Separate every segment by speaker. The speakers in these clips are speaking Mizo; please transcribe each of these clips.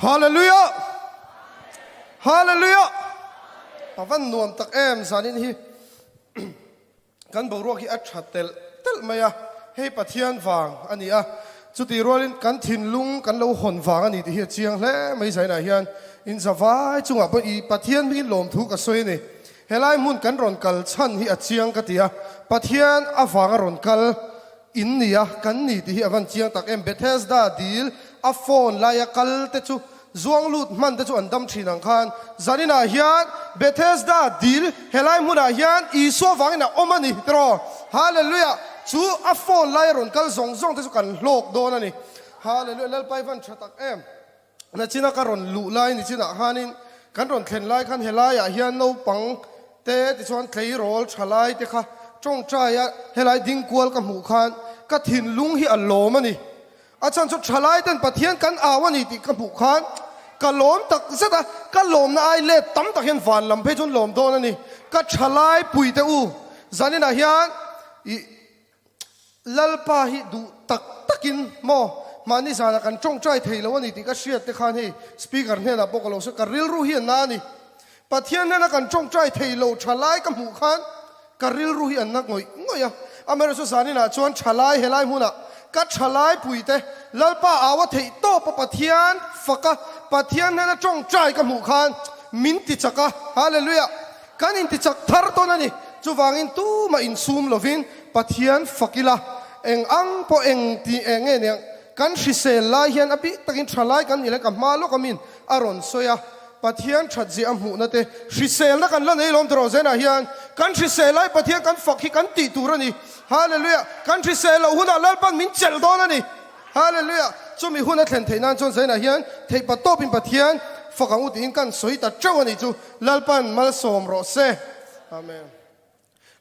Speaker 1: Hallelujah! Hallelujah! A van nuam tak em zanin hi kan boruak hi a tha telh telh mai a, hei Pathian vang a ni a, chutih rualin kan thinlung kan lo hawn vang a ni tih hi a chiang hle mai zainah hian in zavai chungah pawh i Pathian hmingin lawmthu ka sawi a ni. Helai hmun kan rawn kal chhan hi a chiang ka ti a, Pathian avanga rawn kal in ni a, kan ni tih hi a van chiang tak em. Bethesda dil a phone laia kal te chu zuang lut hman te chu an dam thin ang khan zaninah hian Bethesda dil helai hmunah hian Isua vangin a awm a ni tiraw? Hallelujah! Chu a phone laia rawn kal zawng zawng te chu kan hlawk dawn a ni. Hallelujah! Lalpa i van tha tak em. Nachina ka rawn luh lai nichinah khanin kan rawn thlen lai khan helaiah hian naupang te tichuan tleirawl tha lai te kha tawngtaia helai ding kual ka hmuh khan ka thinlung hi a lawm a ni. A chhan chu tha lai ten Pathian kan au a ni tih ka hmuh khan ka lawm tak zet a, ka lawmna ai let tam tak hian van lam phei chuan lawm dawn a ni. Ka tha lai pui te u zaninah hian ih Lalpa hi duh tak takin maw mahni zanah kan tawngtai thei lo a ni tih ka hriat te khan hei speaker hnenah pawh ka lo sawi, ka rilru hi a na a ni. Pathian hnena kan tawngtai thei lo thalai ka hmuh khan ka rilru hi a na ngawih ngawih a. Amaherawhchu zaninah chuan thalai helai hmunah ka thalai puite Lalpa au a theih tawp a Pathian fak a, Pathian hnena tawngtai ka hmuh khan min ti chak a, Hallelujah! Kan intichak thar tawn a ni. Chuvangin tumah insum lovin Pathian fak ila, eng ang pawh eng ti eng nge niang kan hrisel lai hian a bik takin tha lai kan nih lai ka hma lawk amin a rawn sawi a. Pathian that zia a hmuhna te hriselna kan la nei lawm tawh zenah hian kan hrisel lai Pathian kan fak hi kan tih tur a ni. Hallelujah! Kan hrisel loh hunah Lalpan min chelh dawn a ni. Hallelujah! Chumi hun a thlen theih nan chuan Zainah hian theih pa tawpin Pathian fak ang u tiin kan sawi ta teuh a nih chu. Lalpan malsawm rawh se. Amen.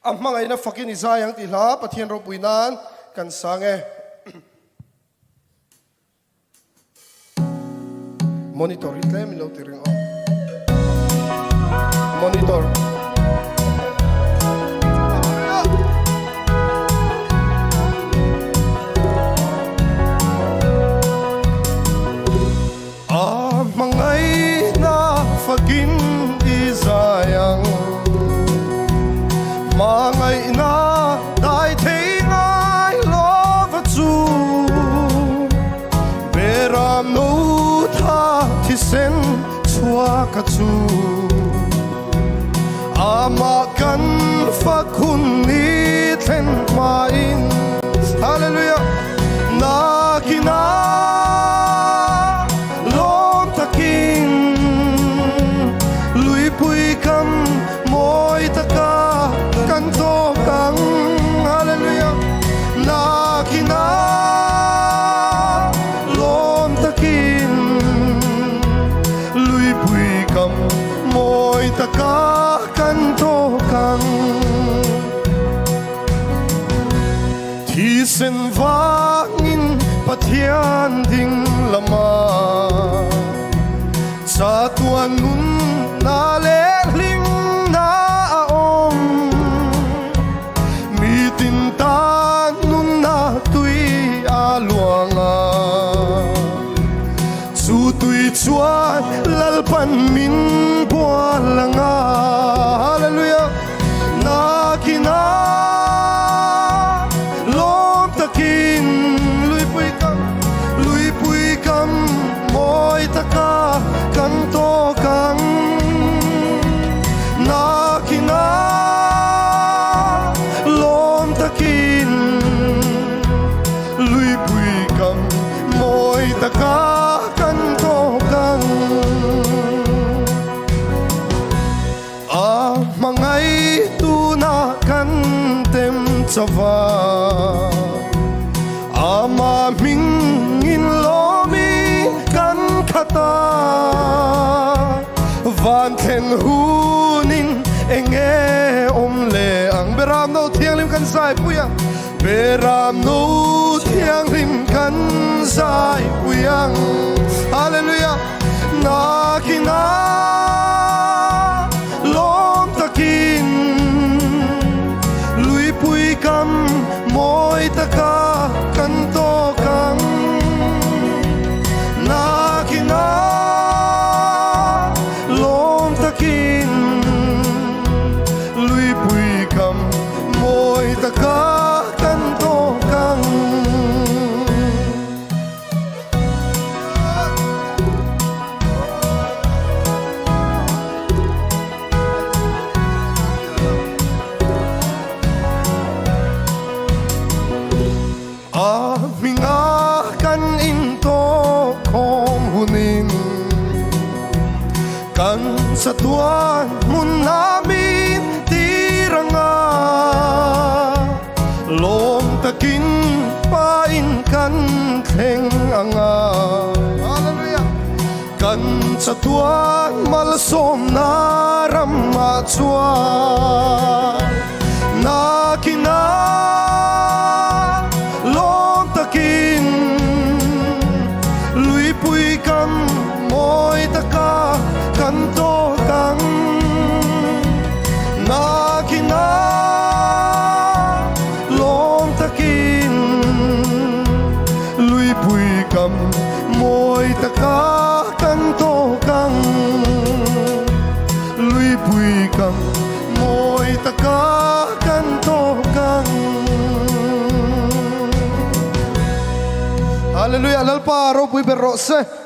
Speaker 1: A hmangaihna fakin i zai ang tih hla Pathian ropui nan kan sang e. Monitor hi tlem in lo ti ring aw. Monitor. A hmangaihna fakin i zai ang. Hmangaihna dai thei ngai lova chu Beram no tha thisen chhuak a chu. Amah kan fak hun ni thlen hmain Hallelujah Nakina lawm takin Luipui kam mawi taka kan tawk ang Hallelujah Nakina lawm takin Luipui kam Mawi taka kan tawk ang. Thisen vangin Pathian ding lama chatuan nunna leh hlimna a awm. Mitin tan nunna tui a luang a. Chu tui chuan Lalpan min bual ang a, Hallelujah! Nakina lawm takin luipui kam, luipui kam mawi taka kan tawk ang. Nakina lawm takin luipui kam Mawi taka kan tawk ang. A hmangaih tuna kan tem chauh a, Ama hmingin lawmi kan khat a. Van thlen hunin enge awm leh ang. Beram no thianghlim kan zaipui a. Beram nu thianghlim kan zai pui ang. Hallelujah! Nakina lawm takin luipui kam mawi taka kan tawk ang. Nakina. Kan chatuan hmun ah min tir anga, lawm takin pa in kan thleng anga. Hallelujah! Kan chatuan malsawmna ramah chuan nakina lawm takin luipui kam mawi taka kan tawk ang. Nakina lawm takin luipui kam mawi taka kan tawk ang. Luipui kam mawi taka kan tawk ang. Hallelujah, Lalpa ropui ber rawh se.